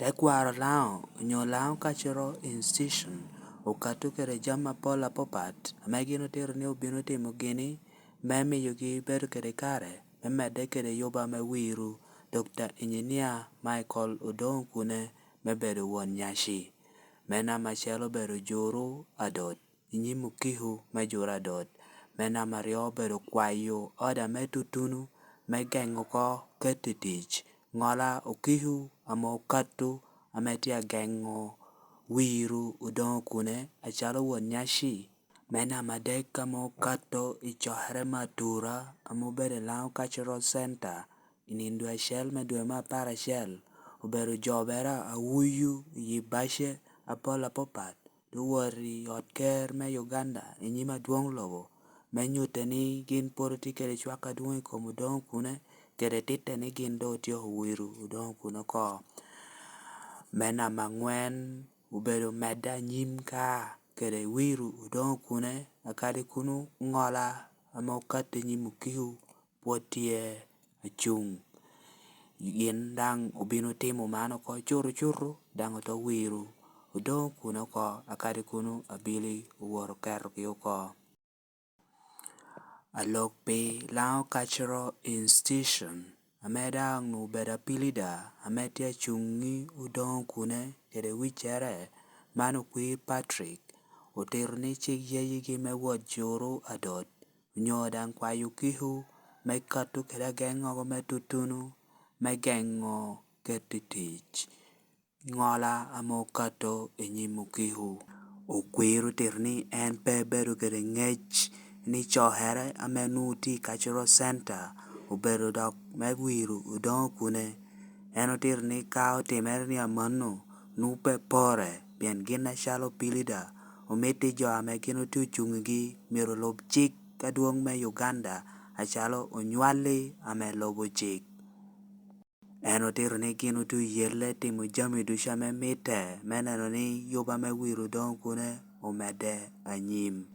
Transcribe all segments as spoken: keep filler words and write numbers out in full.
Tekwaro Laŋo onyo Laŋo Cultural Institution okato kede jami apol apapat ame gin otito ni obino timo gini me miyogi bedo kede kare me medde kede yuba me wiru Dokta Engineer Michael Odongo Okune me bedo won nyaci. Me namba acel obedo juru adot i nyim okiko me juru adot. Me namba aryo obedo kwayo oda me tutunu me geŋo oko keto i tic ŋola okiko ame okato ame tye ageŋo wiru Odongo Okune acalo won nyaci. Me namba adek ame okato i cokere me atura ame obedo i Laŋo Cultural Center i nino dwe acel me dwe me apar acel, obedo jobere awuyu i yi bace apol apapat, te wot i ot ker me Uganda i nyim adwoŋ lobo, me nyutte ni gin pwod otye kede cwak adwoŋ i kom Odongo Okune, kede titte ni gin doŋ otyeko wiro Odongo Okune oko. Me namba aŋwen obedo medde anyim ka kede wiro Odongo Okune, akadi kuno ŋola ame okato i nyim okiko pwod tye acuŋ. Gin daŋ obino timo man oko cuto cuto, daŋ ote wiro Odongo Okune oko, akadi kuno abili owoto oketogi oko. Alok pi Laŋo Cultural Institution, ame daŋ obedo apilida, ame tye acuŋ i Odongo Okune kede wiccere, man okwir Patrick, otito ni cik yeyigi me wot juru adot, onyo daŋ kwayo kiko me kato kede ageŋŋogo me tutunu me geŋo keto i tic ŋola ame okato i nyim okiko. Okwir otito ni en pe bedo kede ŋec ni cokere ame nwoŋo tye i Cultural Center obedo dok me wiro Odongo Okune. En otito ni ka otimere ni amanno, nwoŋo pe pore, pien gin acalo pilida, omito ni jo ame gin otye ocuŋ igi myero olub cik adwoŋ me Uganda acalo onywalli ame lubo cik. En otito ni gin otye oyelle timo jami ducu ame mitte me neno ni yuba me wiro Odongo Okune omedde anyim.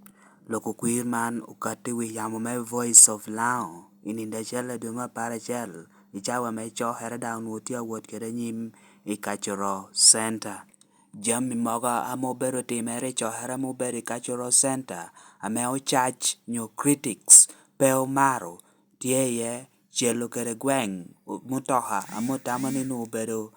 Lok okwir man okato i wi yamo me Voice of Laŋo i nino acel i dwe me apar acel, i cawa ame cokere daŋ onwoŋo tye awot kede anyim i Cultural Center. Jami mogo ame obedo otimere i cokere ame obedo i Cultural Center ame ocac nyo critics pe omaro tye iye celo kede gweŋ mutoka ame otamo ni nwoŋo obedo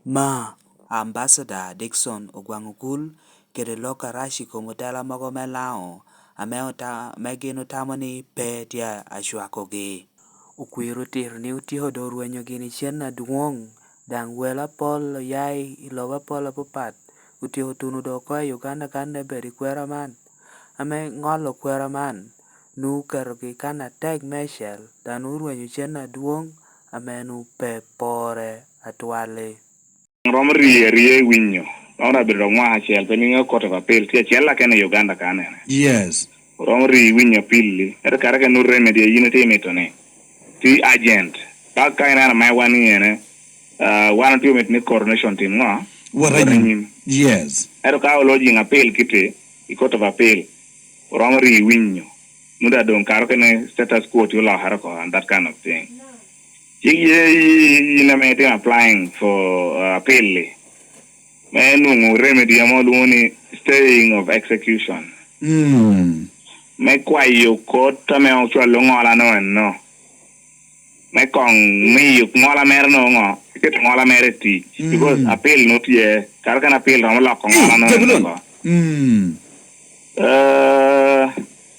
ma Ambassador Dickson Ogwang Okul kede lok arac i kom otela mogo me Laŋo ame ota-, ame gin otamo ni pe tye acwakogi. Okwir otito ni otyeko doŋ orwenyo gini cen adwoŋ, daŋ welo apol oya i lobo apol apapat otyeko tuno doŋ oko i Uganda kan en obedo i kwero man, ame ŋolo kwero man, nwoŋo oketogi kan atek meicel, daŋ nwoŋo orwenyo cen adwoŋ ame nwoŋo pe pore atwal-li. Romo rii aria i winyo, ma onwoŋo abedo dok mwaka acel, pe niŋe Court of Appeal tye acel keken i Uganda kanene. Yes. Oromo rii i winyo apil-li, ento kara keken nwoŋo remedy a yin itye imito ni tye urgent. Ka, ka ineno me wan i ene, ah, wan otye omito ni coronation tim ŋo? Wot anyim. Yes. Ento ka oloyo jing apil kite i Court of Appeal, oromo rii i winyo. Muda doŋ kara keken status quo tye olokere oko and that kind of thing. Cik ye i-, in ame itye applying for, uh, appeal-li, me nwoŋo remedy ame olwoŋo ni staying of execution. Mm. Me kwayo kot ame ocwalo ŋolano enno. Me koŋ miyo ŋola mere no ŋo, iketo ŋola mere i tic. Mm. Because appeal nwoŋo tye, kara keken appeal romo loko ŋolano enno oko. Mm. Eh,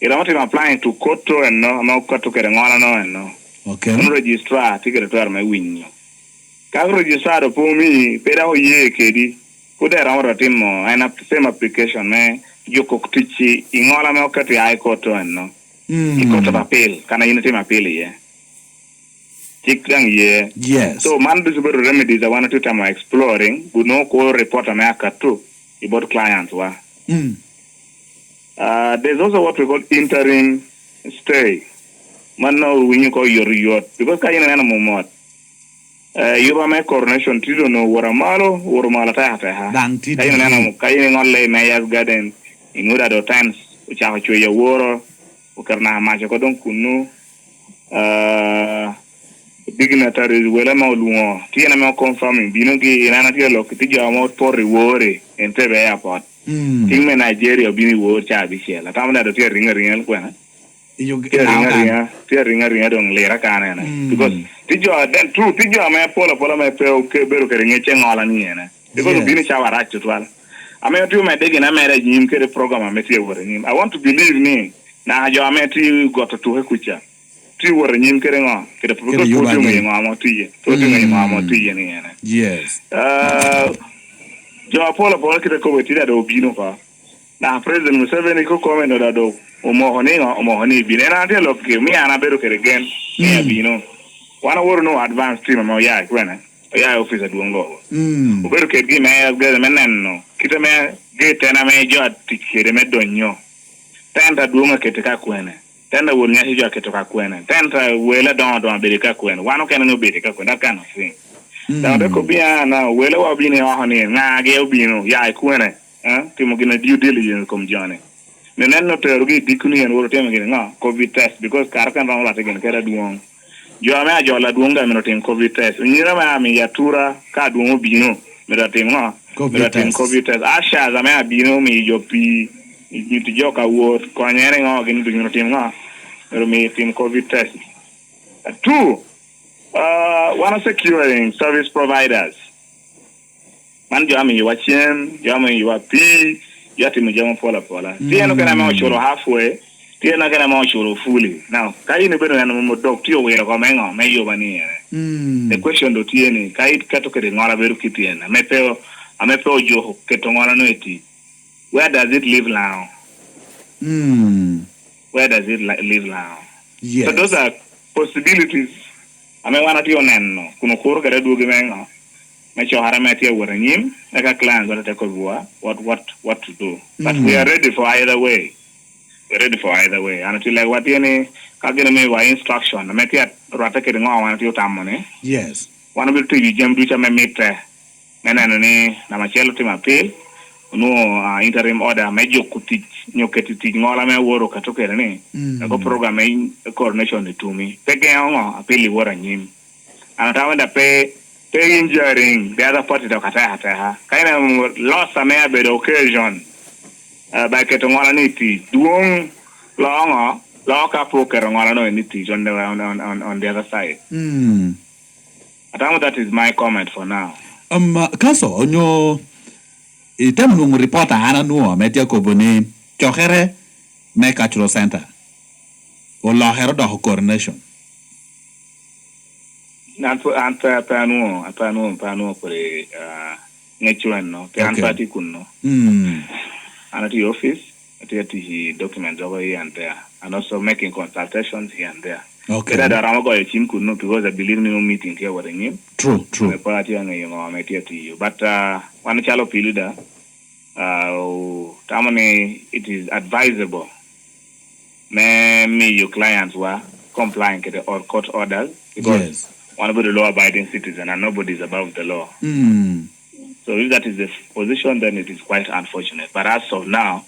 iromo timo applying to court to enno, ame okato kede ŋolano enno. Okay. Kono registrar tye kede twero me winyo. Ka registrar doŋ pe omii, pe dok oye kedi, pwod daŋ iromo dok timo en ap-, same application me juko tic i, i ŋola ame okato i High Court to enno. Mm. I Court of Appeal, kan a yin itimo appeal iye. Cik daŋ ye. Yes. So, man ducu obedo remedies a wan otye tamo exploring, kun nwoŋo kwo report ame akato i bot clients wa. Mm. Uh, there's also what we call interim stay. Mano owinyo ko yot yot. Because ka in ineno momot, eh, yuba me coronation tye doŋ owoto malo, owoto malo atek ateka. Daŋ tye. Ka in ineno, ka in iŋolle i Mayor's Garden, inwodo ado times, ocako cweyo aworo, oketo naka mac oko doŋ kunnu. Ah, dignitaries wele ame olwoŋo, tye en ame oconfirming bino gi, en an atye alok, tye jo ame opoto i wor i Entebbe Airport. Mm. King me Nigeria obino i wor ca abicel. Atamo ni ado tye ariŋo ariŋa kwena? Tye ariŋo ariŋa, tye ariŋo ariŋa doŋ lira ka anene. Mm. Because tye jo, then true, tye jo ame pol apola ame pe oke-, bedo kede ŋecce ŋola ni ene. Because Yes. obino i cawa arac tutwal. Ame otye omedde gin ameda i nyim kede program ame tye awot i nyim. I want to believe ni naka jo ame tye i got otuke kuca tye wot i nyim kede ŋo? Kede, kede pwod tye oŋeyo ŋo ame otiye. Pwod tye oŋeyo ŋo ame otiye ni ene. Yes. Ah, jo apol apol kite kobo etida do obino oko. Na President Museveni ko comment da do omoko ni ŋo? Omoko ni ibino. En an tye lok ki, mi an abedo kede gen ni Mm. abino. Wan aworo no advance team ame oya i kwene. Oya i office adwoŋ lobo. Mm. Obedo kedgi me, me neno kite me gitena me jo atic kede me donyo. Tenta adwoŋ akete ka kwene. Tenta won nyaci jo aketo ka kwene. Tenta wele adoŋo adoŋo abedo ka kwene. Wan okene ni obedo ka kwene. That kind of thing. Mm. Dok te kobbi, ah, na, wele wa obino i oko ni, ŋa ge obino, ya i kwene, eh, timo gin due diligence kom joni. Ni neno terogi i dikku ni en woro timo gini ŋo? Covid test, because kare okene romo rwatte gini kede adwoŋ. Jo ame ajolo adwoŋ ga myero otim covid test. Onyira ame amiyo atura ka adwoŋ obino, myero atim ŋo? Myero atim covid test. Ushers ame abino omiyo jo pii, nyuto jo ka wot, konyere ŋo, gin ducu myero otim ŋo? Myero omiyo tim covid test. Two, uh, wan o securing service providers. Man jo amiyowa cem, jo amiyowa pii, jo atimo jami apol apola. Mm. Tye en okene ame oculo halfway, tye en okene ame oculo fully. Now, ka in ibedo neno mom odok, tye owiro oko me ŋo? Me yuba ni ene. Mm. The question do tye ni, ka iketo kede ŋola bedo kit en, ame pe o-, ame pe ojuko keto ŋola no i tic, where does it leave Lango? Mm. Where does it li-, leave Lango? Yes. So those are possibilities ame wan atye oneno, kun okuro kede adwogi me ŋo? Me cokere ame tye awot anyim, eka clients wan te kobbiwa what, what, what to do. But we are ready for either way. We are ready for either way. An atye legowa tye ni, ka gin omiwa instruction, ame tye at-, rwatte kede ŋo wan atye otamo ni, Yes. wan obino tiyo jami ducu ame mitte, me neno ni namba acel otimo apil, onwoŋo, ah, interim order me juko tic, nyo keto i tic ŋola me awor okato kede ni, Mm. eko program me coordination etumi. Pe geŋo ŋo? Apil i wot anyim. An atamo da pe, pe injuring the other party dok ateka ateka. Ka ineno loss ame abedo occasion, ah, by keto ŋola ni i tic, dwoŋ loo ŋo? Loo ka pe oketo ŋola no i tic on the, on, on, on, on the other side. Mm. Atamo that is my comment for now. Um, uh, Kaso, onyo itemo nwoŋo reporter an anwoŋo ame tye akobo ni cokere me Cultural Center olokere odoko coordination. An pe, an pe, pe anwoŋo, pe anwoŋo, pe anwoŋo kodi, uh, ŋecco enno. Pe an Okay. pe atye kunno. Mm. An atye i office, atye atic i documents oko here and there. And also making consultations here and there. Okay. Kadi ada romo goyo cim kunno because I believe ni meeting tye awot anyim. True, true. Ame pe atye aŋeyo ŋo ame tye atiyo. But, uh, wan calo P leader, uh, tamo ni it is advisable me miyo clients wa complying kede or court orders because Yes. wan obedo law abiding citizen and nobody is above the law. Mm. So if that is the position, then it is quite unfortunate. But as of now,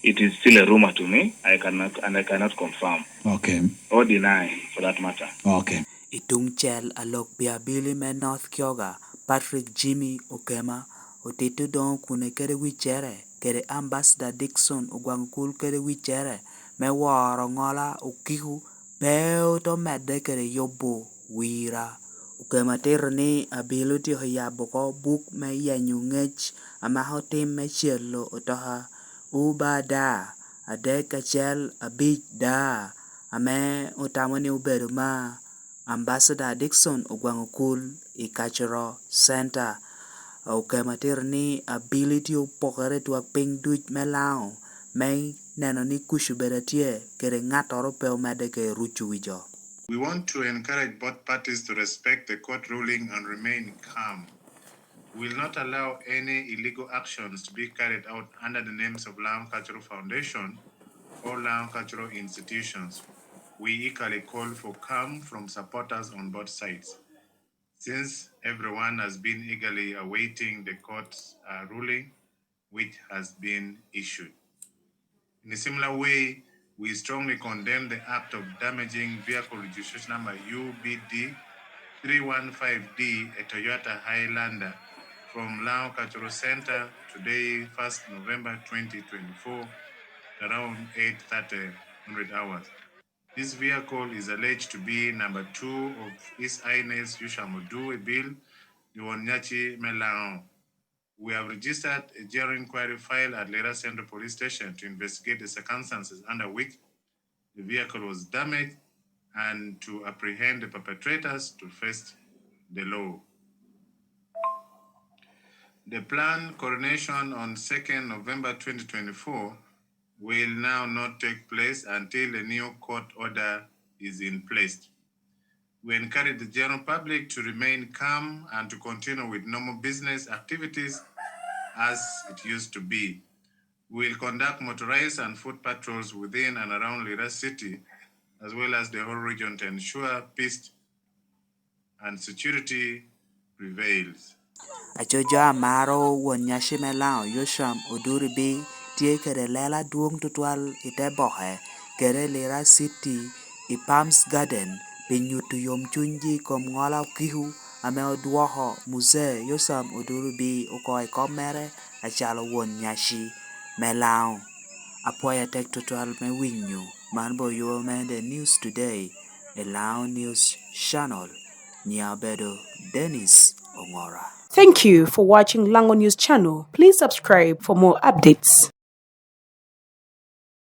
it is still a rumor to me, I cannot, and I cannot confirm Okay. or deny for that matter. Okay. I tuŋ cel, alok pi abili me North Kyoga, Patrick Jimmy Okema, otito doŋo kune kede wiccere, kede Ambassador Dickson Ogwang Okul kede wiccere, me woro ŋola okiko pe oto medde kede yubo wira. Okemo atito ni abilo tyeko yabo oko buk me yenyo ŋec a mako tim me celo otoka Uber da adek acel abic da, ame otamo ni obedo ma Ambassador Dickson Ogwang Okul i Cultural Center. Okemo atito ni abilo tye opokere i twak piny duc me Lango me neno ni kuc obedo atye kede ŋattoro pe omedde kede ruco wi jo. We want to encourage both parties to respect the court ruling and remain calm. We will not allow any illegal actions to be carried out under the names of Lango Cultural Foundation or Lango Cultural Institutions. We equally call for calm from supporters on both sides, since everyone has been eagerly awaiting the court's, uh, ruling which has been issued. In a similar way, we strongly condemn the act of damaging vehicle registration number U B D three one five D, a Toyota Highlander, from Lango Cultural Center today, first November twenty twenty-four, around eight thirty, hundred hours. This vehicle is alleged to be number two of His Highness Yosham Odur Ebil, the Won Nyaci me Lango. We have registered a general inquiry file at Lira Central Police Station to investigate the circumstances under which the vehicle was damaged and to apprehend the perpetrators to face the law. The planned coronation on second November twenty twenty-four will now not take place until a new court order is in place. We encourage the general public to remain calm and to continue with normal business activities as it used to be. We will conduct motorized and foot patrols within and around Lira City, as well as the whole region, to ensure peace and security prevails. Aco jo a maro Won Nyaci me Lango, Yosham Odur Ebil, tye kede lela adwoŋ tutwal i te boke kede Lira City i Palms Garden pi nyuto yomcunygi i kom ŋola okiku ame odwoko Muzee Yosham Odur Ebil oko i kom mere acalo Won Nyaci me Lango. Apwoyo atek tutwal me winyo man bot yoba me The News Today i Lango News Channel. Nyiŋa obedo Dennis Ongora. Thank you for watching Lango News Channel. Please subscribe for more updates.